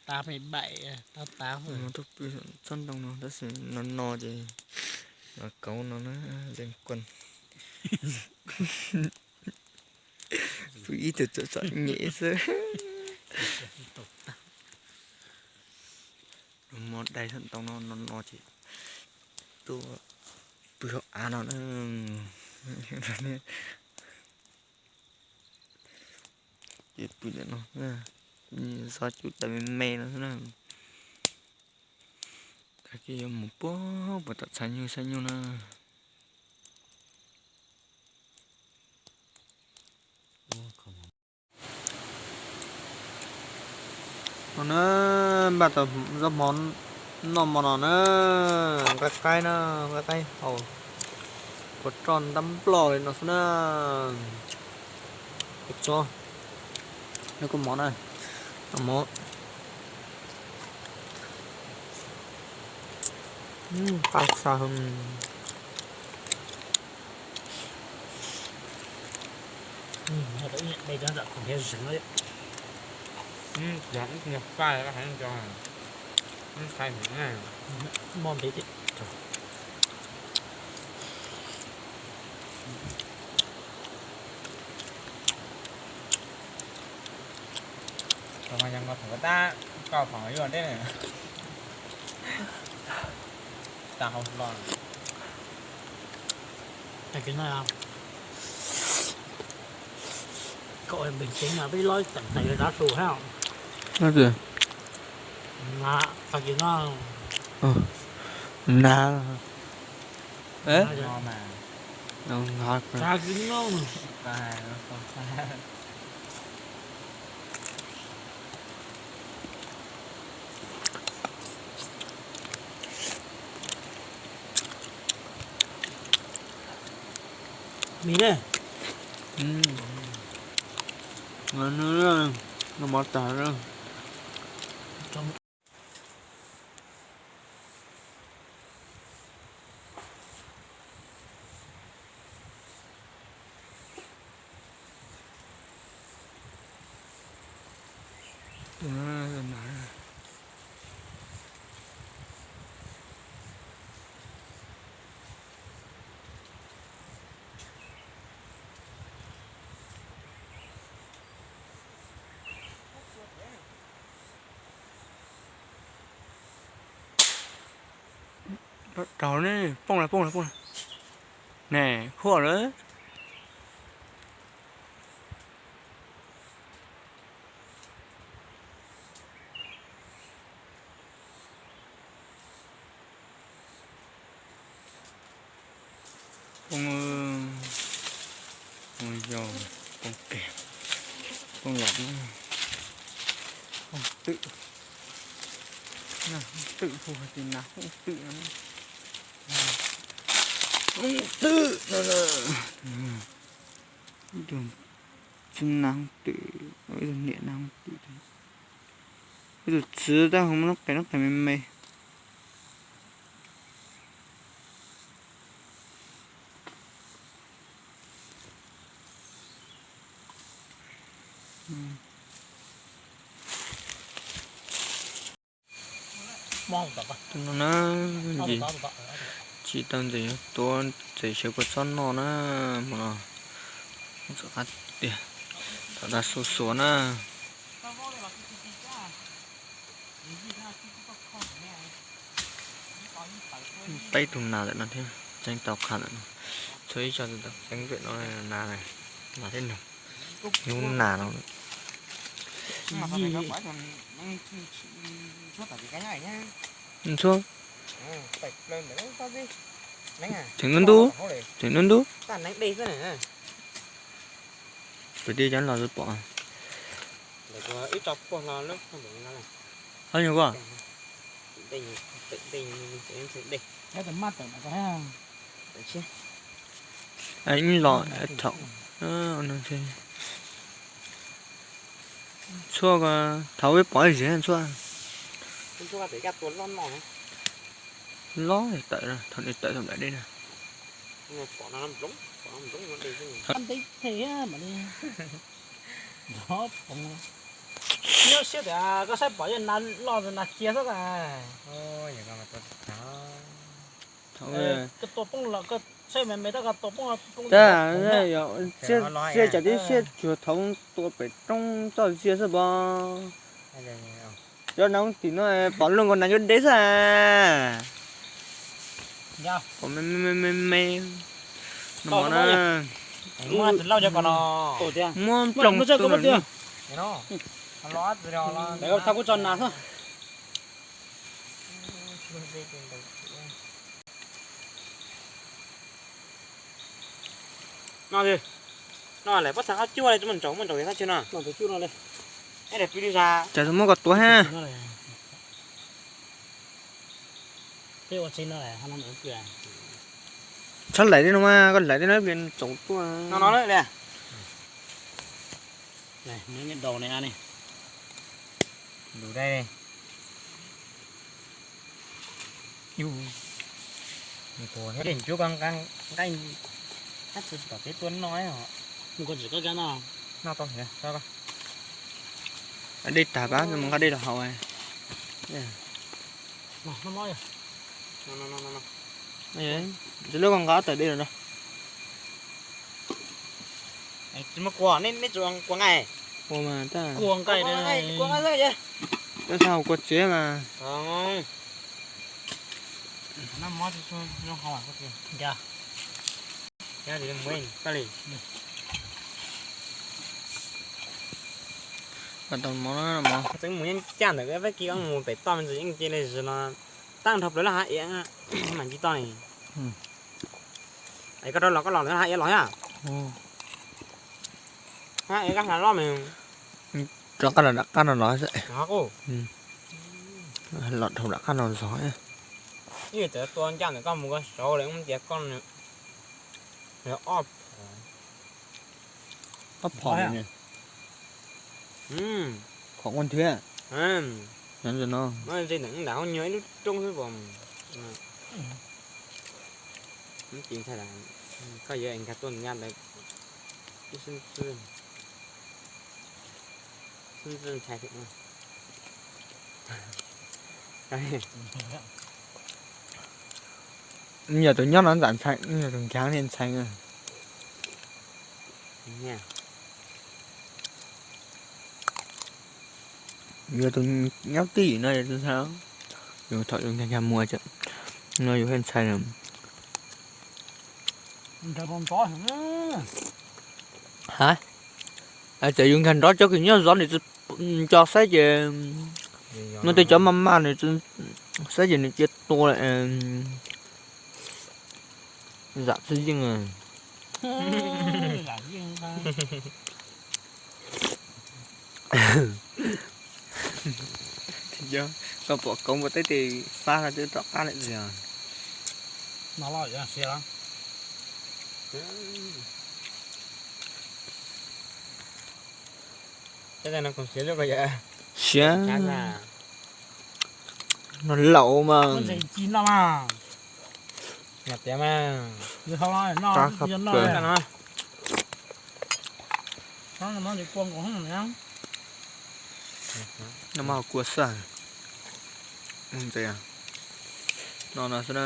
Tab me baim, tab tab. Tsob ntoo no tab sis no no ces los kauv no na, leej kuas. Pw ib tug txom txom nyem xwb. Mos dai tsob ntoo no no no ces tuaj pw hauv av no na. Ces pw ntawm no, xov cub tawm me me no xwb na. Koj yuav mus puag puag tom txhais nyuj saib nyuj na. No na, npaj tau zaub mov noj mov no na, nqaij qaib na, nqaij qaib haus, kua roj ntab nploj li no xwb na. Kua txob, noj kua mov na, noj mov. Qab tshaj. Tau mas yog nkaus thaum tab koj pom yuav deb. Tag hauv hlo. Tag kis no, koj ua bình tĩnh mà peb lov tseem tag rov su hab. Tag kis no, na, tag kis no. Mì ne. Noj mov tag. Rau ne, poob lawm, poob lawm, poob lawm. Ne, huaj lawm. Poob, poob yau, poob kiag, poob los, poob twm, poob twm hu hais tias nas poob twm no, poob twm no, ib tug txiv nas poob twm, ib tug niam nas poob twm, ib tug txiv tab hu muab lub qe lub qe me me. No na, tsis tau ntxim yuav tuav ntxim sawv kua txob noj na, mas txom qab tiag, thaum tas xuas xuas na. Peb tug nas ntawm no thiab, txeeb tau qha ntawm no, txhua ib co txeeb ntawm no, nas, nas thiab nug, nug nas no. Ntxhuab, tseem ntub ntub, tseem ntub ntub. Kwv tij cov los pom. Qhov nyuag koj. Ib los thaum no, Ntxhuab, thaum peb pom ib zig Ntxhuab, lob tawm, thaum nws tawm thaum nplaim dej na. Nyob siab tias koj saib pom yeej nas loj nas cia xwb. Koj tua poob los koj saib me me tab koj tua poob poob. Tab tab, txiaj cov tib siab tsuag thaum tua pem roob txoj sia xwb pom. Cov nas tim no pom luaj nkaus nas yuav deb xwb. Pom me me me me no na. Muab nplooj tu. No, no lawm pob txha qab cuaj li, muaj ntsaum muaj ntsaum thaj chaw no. Cas muab koj tuav ha. Txhob laim li no mas, koj laim li no ib pliag tsaus tuaj. No no li. Nqaij, nqaij tom teb tuaj no. Noj tau, dej tag pab mus nqa dej rau hauv. Tsis lub koj nqa ob tawm dej los no. Tsis muaj kua, nej tsis ua kua nqaij? Kua mas, kua nqaij, kua nqaij xwb. Tab sis hauv kua txiav mas. Txeev mus yeej caj ntawm peb kis mus pem toj me ntsis yeej cia li zis no. Tag nrho plaws lawm hav iav mas nci toj ni. Es koj rov los koj los lawm hav iav los thiab. Hav iav kab hla loj mas. Rov qab los nram qab no los. Los dhau nram qab no zog. Ib txawm tua ncaj ntawm koj mus koj saud lawm tias koj ob phom. Ob phom li. Phom ua nthwv. Nyob ntawm no. Ntawm hauv nyuag ib lub roob xwb pom. Koj yuav nkag tuaj ntawm ntawd. Ib xwb ntxwj, xwb ntxwj ntshai thiab. Yog tus nyob no ntxam ntshai, yog tus nkag thiaj ntshai. Yog tus nyob twj ywm no ntshai, yus thaum yus nkag nkag mus no yus thiaj ntshai. Ha, txawm yus nkag nrov tso kws nyob zov nws tsis nco saib ces, no tej cov maj maj nws saib ces nws cia tua. Zam txwj yeej. Koj pom kauv npua teb tes fab no twb rov qab lawm tiag. Siav no laus mas. No mas kua xwb. No no xwb na.